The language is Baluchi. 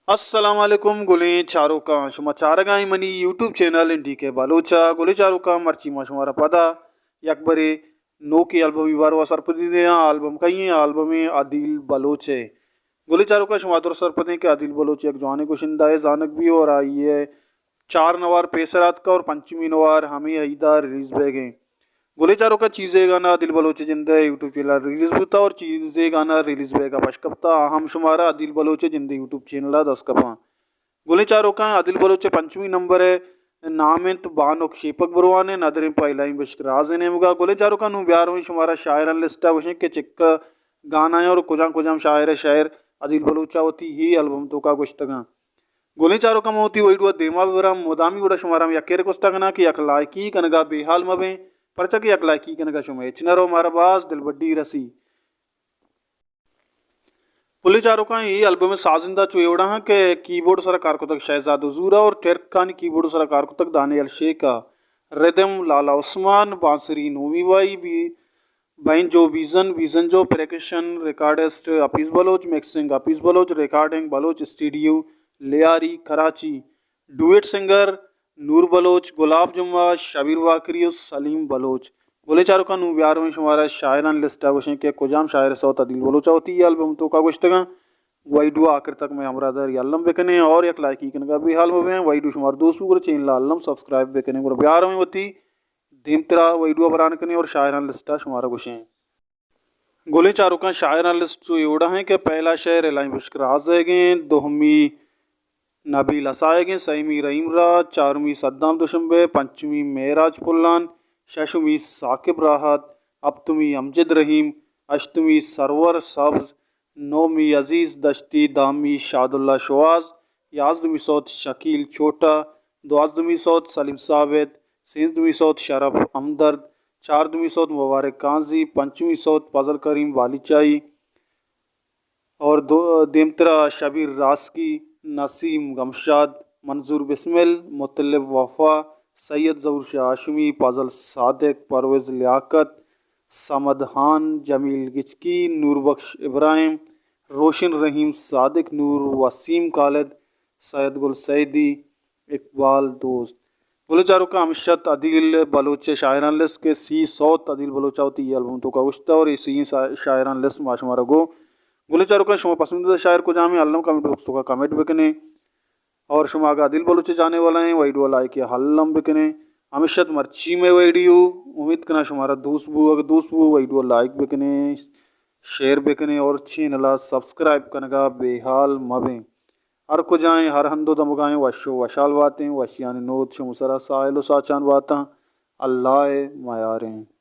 السلام علیکم گلیں چاروکاں، شما چارگائیں منی یوٹیوب چینل این ڈی کے بلوچ ءَ۔ گلیں چاروکاں، مرچی ما شمارا پدا یک برے نوکیں البمی باروا سرپدی دیاں۔ البم کئی ایں؟ البم ایں عدیل بلوچ ءِ۔ گلیں چاروکاں، شما درست سرپدیں کہ عدیل بلوچ یک جوانیں گشندہ ءِ زانگ بی اور آئی ءِ چار نوار پیسر آتکا اور پنچمی نوار ہمے عیدا ریلیز بیگیں۔ گلیں چاروکاں، چیزے گانا عدیل بلوچ ءِ جند ءِ یوٹیوب چینل ءَ ریلیز بوتا اور چیزے گانا ریلیز بیگا پش کپتا، آ ہم شمارا عدیل بلوچ ءِ جند ءِ یوٹیوب چینل ءَ دست کپاں۔ گلیں چاروکاں، عدیل بلوچ ءِ پنچمی نمبر ءِ نام انت بانک شیپک بروان ءِ ندریں پہلائیں بشک راز ءِ نیمگا۔ گلیں چاروکاں، نوں بیارویں شمارا شاعران لسٹ ءَ، گوشیں کہ چکہ گانا ایں اور کجام کجام شاعر ءِ شعر عدیل بلوچ ءَ وتی ہی البم توکا گوشتگاں۔ گلیں چاروکاں، من وتی ویڈیو ءَ دیما ببراں، مدامی گڑا شمارا ہم یکے ریکوسٹ کناں کہ یک لائکی کنگا بے حال مبیں، پرچا کہ یک لائکی کنگا شمئے ہچ نہ رو، مارا باز دلبڈی رسی۔ پلیں چاروکاں، اے البم ءِ سازندہ چو اے وڑا ہاں کہ کیبورڈ سرا کار کتگ شہزاد حضور ءَ اور ٹرکانی کیبورڈ سرا کار کتگ دانیل شیخ ءَ، ردم لالا عثمان، بانسری نومی بائی، بی بینجو بیزن، بیزنجو پریکشن، ریکارڈسٹ حفیظ بلوچ، مکسنگ حفیظ بلوچ، ریکارڈنگ بلوچ اسٹوڈیو لیاری کراچی، ڈوئٹ سنگر نور بلوچ، گلاب جمعہ، شبیر واکری و سلیم بلوچ۔ گلیں چاروکاں، نوں بیارویں شمارا شاعران لسٹ ءَ، گوشیں کہ کجام شاعر ءِ سوت عدیل بلوچ ءَ وتی البم توکا گوشتگاں۔ ویڈیو آخر تک مئے ہمراہ داری الم بکنیں اور یک لائکی کنگا بے حال مبیں۔ ویڈیو شمارا دوست بو گڑا چینل ءَ الم سبسکرائب بکنیں۔ گڑا بیارویں وتی دیمترا ویڈیو بران کنیں اور شاعران لسٹ ءَ شمارا گوشیں۔ گلیں چاروکاں، شاعران لسٹ چو اے وڑا ہیں کہ پہلا شاعر الائیں بشک راز ءِ گیں، دومی نبیل حسا ءِ گیں، سیمی رحیم راج، چارمی صدام دوشنبے، پنچمی معراج پلان، ششمی ثاقب راحت، ہپتمی امجد رحیم، ہشتمی سرور سبز، نومی عزیز دشتی، دہمی شاد اللہ شواز، یازدمی سوت شکیل چوٹا، دوازدمی سوت سلیم ثابت، سیزدمی سوت شرف ہمدرد، چاردمی سوت مبارک قاضی، پنچمی سوت فضل کریم بالیچائی اور دو، دیمترا شبیر راسکی، نسیم گمشاد، منظور بسمل، مطلب وفا، سید ظہور شاہ ہاشمی، فضل صادق، پرویز لیاقت، صمد خان، جمیل گچکی، نور بخش ابراہیم، روشن رحیم، صادق نور، وسیم خالد، سید گل سیدی، اقبال دوست۔ گلیں چاروکاں، ہمیش ات عدیل بلوچ ءِ شاعران لسٹ کہ سی سوت عدیل بلوچ ءَ وتی اے البم توکا گوشتہ اور اے سی سا-، شاعران لسٹ ما شمارا گو۔ گلیں چاروکاں، شما پسندیدہ شاعر کجام ہیں؟ الم کمنٹ باکس توکا کمنٹ بکنیں۔ اور شما اگاں عدیل بلوچ ءِ چاہنے والا ہیں، ویڈیو لائک یا الم بکنیں۔ ہمیش ات مرچی مئے ویڈیو، امید کناں شمارا دوست بو۔ اگاں دوست بو، ویڈیو لائک بکنیں، شیئر بکنیں اور چینل ءَ سبسکرائب کنگا بے حال مبیں۔ ہر کجائیں، ہر ہند و دمگائیں، وش و وشحال باتیں، وشیانی نود شمے سرا ساحل و ساچان باتاں۔ اللہ ءِ میاریں۔